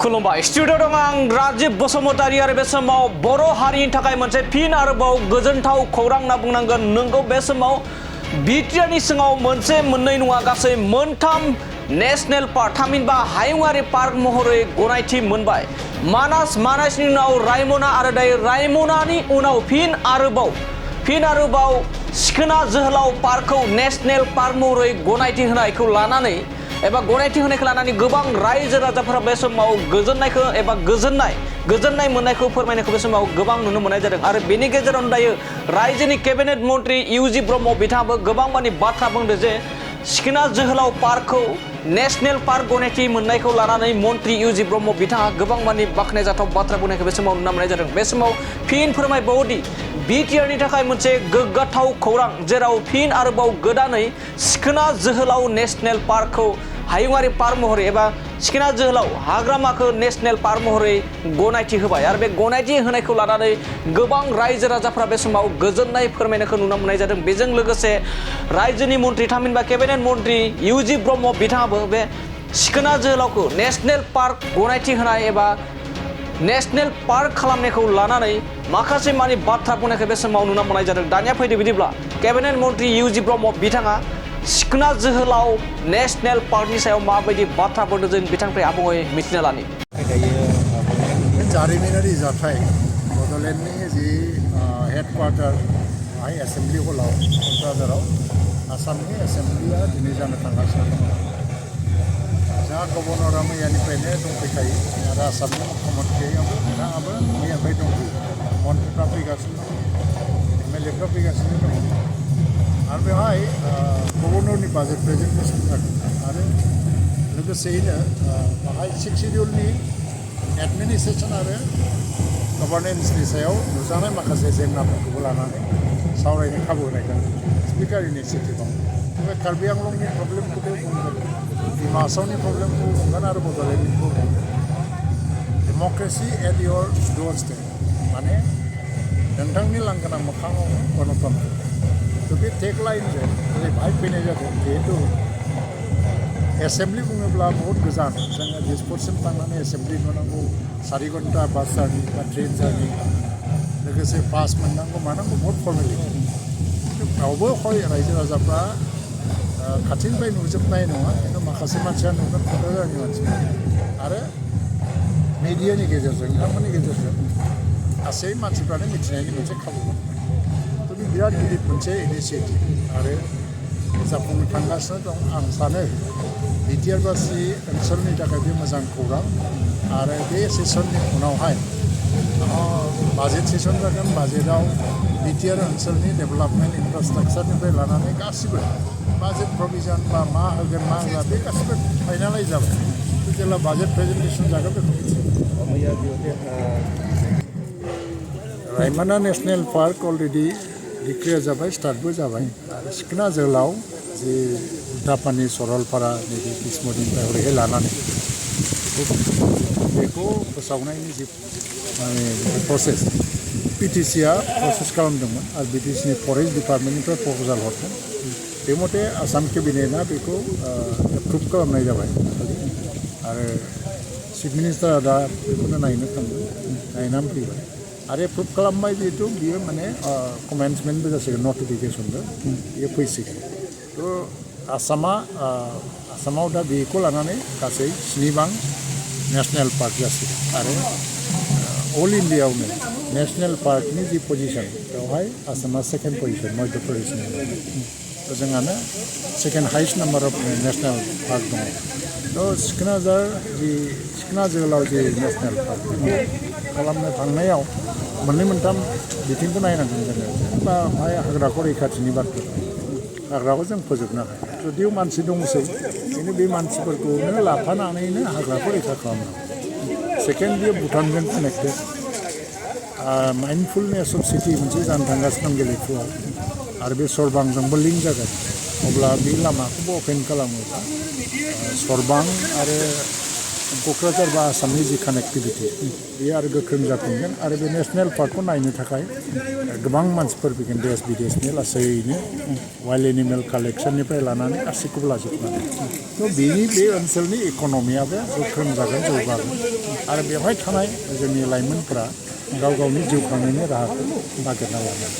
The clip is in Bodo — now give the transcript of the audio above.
खुलुमबाय स्टुडिअ दं आं राजीब बसुमतारी आरो बे समाव बर' हारिनि थाखाय मोनसे फिन आरोबाव गोजोनथाव खौरां होनना बुंनांगोन। नोंगौ बे समाव बिटिआरनि सिङाव मोनसे मोननै नङा गासै मोनथाम नेशनेल पार्क थामहिनबा हायुङारि पार्क महरै गनायथि मोनबाय। मानासनि उनाव रायमना आरो दायो रायमनानि उनाव फिन आरोबाव सिखोना जोहोलाव पार्कखौ नेशनेल पार्क महरै गनायथि होनायखौ लानानै एबा गनायथि होनायखौ लानानै गोबां रायजो राजाफोरा बे समाव गोजोननायखौ एबा गोजोननाय मोननायखौ फोरमायनायखौ बे समाव गोबां नुनो मोननाय जादों। आरो बेनि गेजेरावनो दायो रायजोनि केबिनेट मन्त्रि इउ.ज ब्रह्म बिथाङाबो गोबां मानि बाथ्रा बुंदों जे सिखोना जोहोलाव पार्कखौ नेशनेल पार्क गनायथि मोननायखौ लानानै मन्त्रि इउ.ज ब्रह्म बिथाङा गोबां मानि बाख्नायजाथाव बाथ्रा बुंनायखौ बे समाव नुनो मोननाय जादों। बे समाव फिन फोरमायबावोदि बिटिआरनि थाखाय मोनसे गोग्गाथाव खौरां, जेराव फिन आरोबाव गोदानै सिखोना जोहोलाव नेशनेल पार्कखौ हायुङारि पार्क महरै एबा सिखोना जोहोलाव हाग्रामाखौ नेशनेल पार्क महरै गनायथि होबाय। आरो बे गनायथि होनायखौ लानानै गोबां रायजो राजाफ्रा बे समाव गोजोननाय फोरमायनायखौ नुनो मोननाय जादों। बेजों लोगोसे रायजोनि मन्त्रि थामहिनबा केबिनेट मन्त्रि इउ.ज ब्रह्म बिथाङाबो बे सिखोना जोहोलावखौ नेशनेल पार्क गनायथि होनाय एबा नेशनेल पार्क खालामनायखौ लानानै माखासे मानि बाथ्रा बुंनायखौ बे समाव नुनो मोननाय जादों। दानिया फैदो बिदिब्ला केबिनेट मन्त्रि इउ.ज ब्रह्म बिथाङा सिखोना जोहोलाव नेशनेल पार्कनि सायाव माबायदि बाथ्रा बुंदों जों बिथांनिफ्राय आबुङै मिथिना लानि। जारिमिनारि जाथाय बड'लेण्डनि जि हेडक्वार्टार एसेम्बलि हलाव क'क्राझाराव आसामनि एसेम्बलिया दिनै जानो थांगासिनो दङ। जोंहा गभर्नरा मैयानिफ्रायनो दंफैखायो आरो आसामनि मुख्यमन्त्रियाबो बिथाङाबो मैयानिफ्राय दंफैयो। मन्थ्रिफ्रा फैगासिनो दं, एमएलएफ्रा फैगासिनो दङ आरो बेवहाय गभर्नरनि बाजेट प्रेजेन्टेसन जागोन आरो लोगोसेयैनो बाहाय 6 शिडिउलनि एडमिनिस्ट्रेसन आरो गभार्नेन्सनि सायाव नुजानाय माखासे जेंनाफोरखौबो लानानै सावरायनो खाबु होनायखौ स्पिकार इनिसियेटिभआव बे कार्बि आंलंनि प्रब्लेमखौबो बुंगोन, डिमा हासावनि प्रब्लेमखौ बुंगोन आरो बड'लेण्डनिखौ बुंगोन। Democracy at your door step, माने नोंथांनि लांगोना मोखाङावनो गणतन्त्र। बे टेग लाइनजों दिनै बाहाय फैनाय जादों। जिहेतु एसेम्बलि बुङोब्ला बहुद गोजान, जोङो दिसपुरसिम थांनानै एसेम्बलि नुनांगौ, 4 घन्टा बास जार्नि बा ट्रेन जार्नि, लोगोसे पास मोननांगौ मानांगौ बहुद फर्मेलिटि। बेयावबो हय रायजो राजाफ्रा खाथिनिफ्राय नुजोबनाय नङा, खिन्थु माखासे मानसिया नुगोन, क'क्राझारनि मानसिया आरो मिडियानि गेजेरजों बिथांमोननि गेजेरजों गासै मानसिफ्रानो मिथिनायनि मोनसे खाबु मोनो। बिराद गिदिर मोनसे इनिसियेटिभ आरो जाफुंनो थांगासिनो दं। आं सानो बिटिआरबासि ओनसोलनि थाखाय बे मोजां खौरां आरो बे सेसननि उनावहाय बाजेट सेसन जागोन। बाजेटआव बिटिआर ओनसोलनि डेभेलपमेन्ट इनफ्रास्ट्राक्चारनिफ्राय लानानै गासिबो बाजेट प्रभिजन बा मा होगोन मा होआ बे गासिबो फाइनालाइज जाबाय। जेब्ला बाजेट प्रेजेन्टेसन जागोन बेखौ रायमना नेशनेल पार्क अलरेडि डिक्लेयार जाबाय, स्टार्टबो जाबाय आरो सिखोना जोहोलाव जि उल्थापानि सरलपारा नैबे किसमदिनिफ्राय हरैहाय लानानै बेखौ फोसावनायनि जि माने प्रसेस पिटिसिआ प्रसेस खालामदोंमोन आरो बिटिसिनि फरेस्ट डिपार्टमेन्टनिफ्राय प्रप'जाल हरदों। बे मथे आसाम केबिनेटआ बेखौ एप्रुभ खालामनाय जाबाय आरो चिफ मिनिस्टारा दा बेखौनो नायनो थांदों, नायनानै फैबाय आरो एप्रुभ खालामबाय। जिहेतु बियो माने कमेन्समेन्टबो जासिगोन, नटिफिकेसनबो बियो फैसिगोन। थ' आसामाव दा बेखौ लानानै गासै 7 नेशनेल पार्क जासिगोन आरो अल इन्डियायावनो नेशनेल पार्कनि जि पजिसन बेवहाय आसामा सेकेन्ड पजिसन मध्य प्रदेशनि। थ' जोंहानो second highest number of national park दङ। थ' सिखोना जोहोलाव जि नेशनेल पार्क बेखौ खालामनो थांनायाव मोननै मोनथाम बिथिंखौ नायनांगोन जोङो। जेनेबा बाहाय हाग्राखौ रैखाथिनि बाथ्रा, हाग्राखौ जों फोजोबनो हाया, जुदिव मानसि दंसै बेनो बे मानसिफोरखौनो लाफानानैनो हाग्राखौ रैखा खालामनांगौ। सेकेन्ड, बियो भुटानजों कानेक्टेड, माइन्डफुलनेस अफ सिटि मोनसे जानो थांगासिनो दं गेलेफुआव आरो बे सरबांजोंबो लिंक जागोन। अब्ला बे लामाखौबो अपेन खालामोब्ला सरबां आरो क'क्राझार बा आसामनि जि कानेक्टिभिटि बे आरो गोख्रों जाफिनगोन आरो बे नेसनेल पार्कखौ नायनो थाखाय गोबां मानसिफोर फैगोन देश बिदेशनि लासैनो वाइल्ड एनिमेल कालेक्सननिफ्राय लानानै गासैखौबो लाजोबनानै थ' बेनि बे ओनसोलनि इक'नमियाबो गोख्रों जागोन जौगागोन आरो बेवहाय थानाय जोंनि लाइमोनफोरा गाव गावनि जिउ खांनायनि राहाखौ नागिरना लागोन